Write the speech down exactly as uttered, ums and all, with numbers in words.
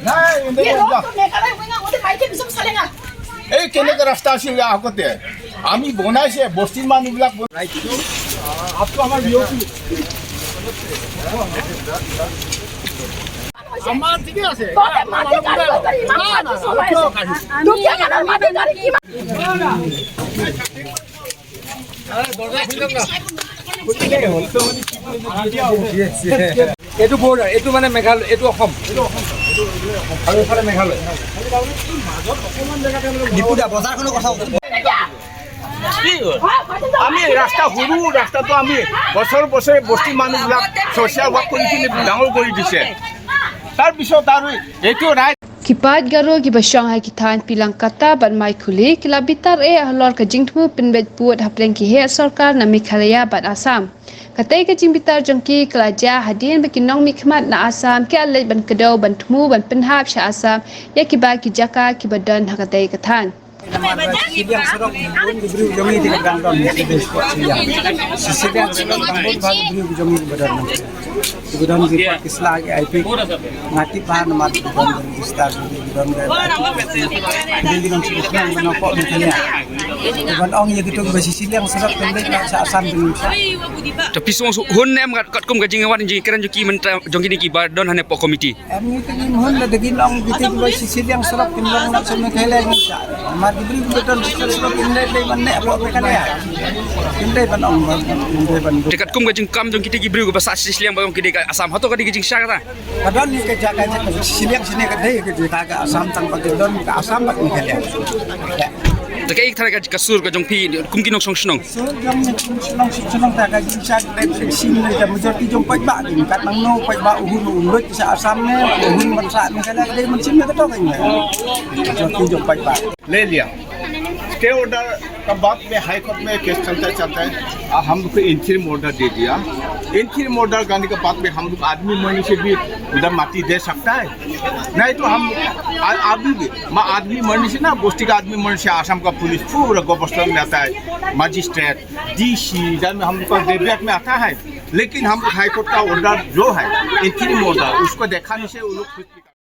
নাই, এনেকে এই ৰোড যা। তো মেঘালয় উইঙা গোটেই মাইকে পিছত চালেঙা। এই কেনেকে ৰাস্তা আছিল আগতে? আমি বনাইছে, বস্তিৰ মানুহবিলাক বনাইছে। আমাৰ ঠিকে আছে। তহঁতে মাটি কাঢ়ি কৰি ইমান না, না, মাটি না, চলাই কিয় আছ? কাঢ়িছ? দুখীয়া মানুহৰ মাটি কাঢ়ি কিমান এইটো বৰ্ডাৰ, এইটো মানে মেঘালয়, এইটো অসম। আৰু এইফালে মেঘালয়। দীপু দা, বজাৰখনৰ কথা কওক। কি হ'ল? আমি ৰাস্তা, সৰু ৰাস্তাটো আমি বছৰ বছৰে বস্তি মানুহবিলাক ছ'চিয়েল ৱৰ্ক কৰি কিনে ডাঙৰ কৰি দিছে। তাৰপিছত আৰু এইটো ৰাইট Ki paid Garo kiba shong ha ki thaiñ Pilangkata bad Maikhuli ki la bitar eh halor ka jingthmu pynbeit pud hapdeng ki heh sorkar na Meghalaya bad Assam. Katei ka jingbitar jong ki ka la jia hadien ba ki nongmihkhmat na Assam ki la leit ban kdew ban thmu ban pynhap sha Assam ïa kiba ki jaka kiba don ha katei ka thaiñ. Siliang sodok bun ki briew jong ngi ki dang don siliang. Siliang sodok bun ki briew jong ngi ki don. Ki don ki pot ki sla ki I P. Nga tip ba namar ki don register ki don ki don ki don siliang ban pok ni kali. Ban ong ïa kitu ba siliang sodok kan dei sa Assam kan. Tapi sung hun nem kat kum ka jingwan jingkren jong ki mynta jong kine kiba don hane pok komiti. Em ngi te ngim hun la da kin ong kiti kiba shisiliang sdok kin long na sum Meghalaya ngi sa. Mar ki briew ki don shisiliang sdok kin dei dei ban ne ro Meghalaya. Kin dei ban ong ban kin dei ban. Te katkum ka jingkam jong kiti ki briew kiba sah shisiliang ba ong ki dei ka Assam hato ka dei ka jingshisha kata. Ka don ni ka jaka shisiliang sini ka dei ka jaka ka Assam tang ba ki don ka Assam bad Meghalaya. Te kaei kata ka sur ka jong phi kum ki nongshong shnong. Sur jong ngi kum shnong shnong ta ka jingshisha ka dei shisiliang ka majority jong paidbah ki kat nangno paidbah u hun u lut sha Assam ne u hun ban sah Meghalaya ka dei ban shisiliang ka to ka ngi. Majority jong paidbah. ले लिया। स्टे ऑर्डर का बाद में हाई कोर्ट में केस चलता चलता है। आ, हम लोग को इंटरिम ऑर्डर दे दिया। इंटरिम ऑर्डर आने के बाद में हम लोग आदमी मरने से भी उधर माटी दे सकता है, नहीं तो हम आ, अभी भी मैं आदमी मरने से ना, बस्ती का आदमी मरने से आसाम का पुलिस पूरा गवर्नमेंट में आता है, मजिस्ट्रेट, डीसी, इधर में हम लोग का ग्रेवयार्ड में आता है, लेकिन हम लोग हाई कोर्ट का ऑर्डर जो है, इंटरिम ऑर्डर, उसको देखाने से वो लोग खुश